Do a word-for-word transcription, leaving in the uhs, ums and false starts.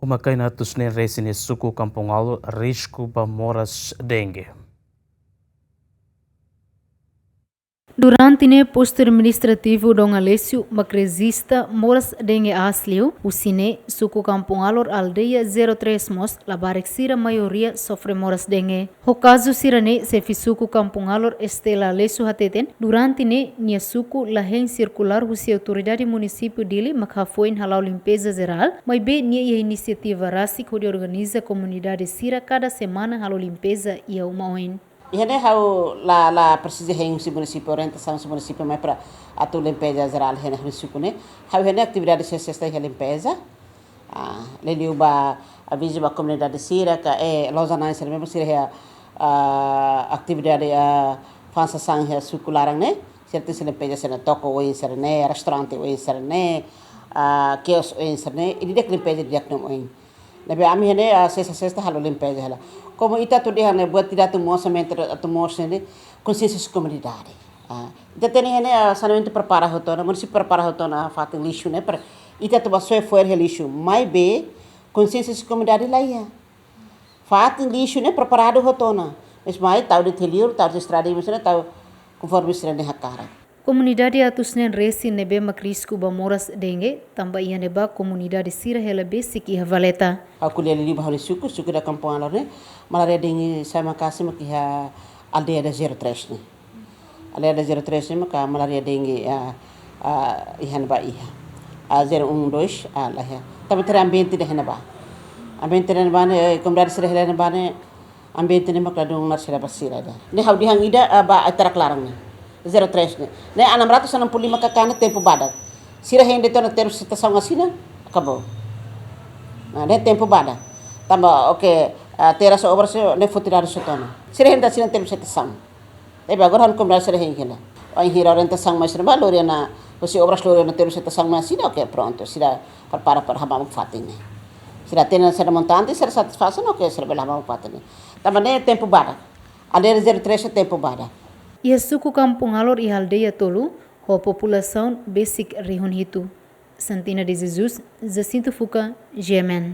Uma-kain atus neen resin iha suku Kampung Alor risku ba moras dengue. Durante ne'e, postu administrativu Dom Aleixo mak rejista moras dengue aas liu, husi ne'e suku Kampung Alor aldeia zero três mós labarik sira maioria sofre moras dengue. Ho kazu sira-ne'e, xefe suku Kampung Alor Estela Aleixo hateten, durante ne'e nia suku la hein sirkulár husi autoridade munisípiu Dili mak hafoin hala'o limpeza jerál, maibé nia iha inisiativa rasik hodi organiza komunidade sira kada semana halo limpeza iha uma oin. Iha ne'e ha'u la, la presiza hein husi munisípiu, orientasaun husi munisípiu mai para atu limpeza jerál iha ne'e husi suku ne'e. Ha'u iha ne'e atividade sesta-sesta iha limpeza. Ah, liuliu ba avizu ba komunidade sira ka, eh, loja-na'in sira ne'ebé sira iha, ah, atividade, ah, fa'an sasán iha suku laran ne'e. Sira tenke limpeza sira-nia toko oin sira-ne'e, restaurante oin sira-ne'e, ah, kios oin sira-ne'e. Ida-idak limpeza ida-idak no oin. Ne'ebé ami iha ne'e, ah, sesta-sesta halo limpeza hela. Komu ita atu dehan ne'e buat ida atu moos, mente atu moos ne'e, konsiénsia komunidade. Ah, ita hatene iha ne'e, ah, saneamentu prepara hotu ona, munisípiu prepara hotu ona fatin lixu ne'e para ita atu bá soe fo'er iha lixu. Maibé konsiénsia komunidade la iha. Fatin lixu ne'e preparadu hotu ona. Mas mai tau de'it iha liur, tau de'it estrada, mas ne'e tau konforme sira-nia hakarak. Komunidade atus neen resin ne'ebé mak risku ba moras dengue, tanba iha ne'ebá komunidade sira hela besik iha valeta. Ha'u ko'alia liuliu ba ha'u-nia suku, suku ida Kampung Alor ne'e, malária dengue sai maka'as mak iha aldeia da zero três ne'e. Aldeia da zero três ne'e maka malária dengue, ah, ah, iha ne'ebá iha. Ah, zero um dois, ah, la iha. Tanba tera ambiente ida iha ne'ebá. Ambiente ida iha ne'ebá ne'e, eh, komunidade sira hela iha ne'ebá ne'e, ambiente ne'e mak ladún naran sira ba sira ida. Ne'e ha'u dehan ida, ah, ba Aitarak laran ne'e. Zero três ne'e. Ne'e enam ratus enam puluh lima K K ne'e tempu badak. Sira hein de'it ona terus setasaun asina, akabou. Nah, ne'e tempu badak. Tanba, oke, ah, terus obra sira ne'e foti dalan sira hotu ona. Sira hein de'it asina terus setasaun. Tapi agora ha'u komunidade sira hein hela. Wainhira orientasaun mai sira ba lori ona, husi obras lori ona terus setasaun mai asina, oke, prontu. Sira prepara para hamamuk fatin ne'e. Sira hatene sira montante, sira satisfás ona, oke, sira bele hamamuk fatin ne'e. Tanba ne'e tempu badak. Aldeia zero três tempu badak. Iha suku Kampung Alor iha aldeia tolu, ho populasaun besik rihun hitu. Santina de Jesus, Jacinto Fuca, G M N.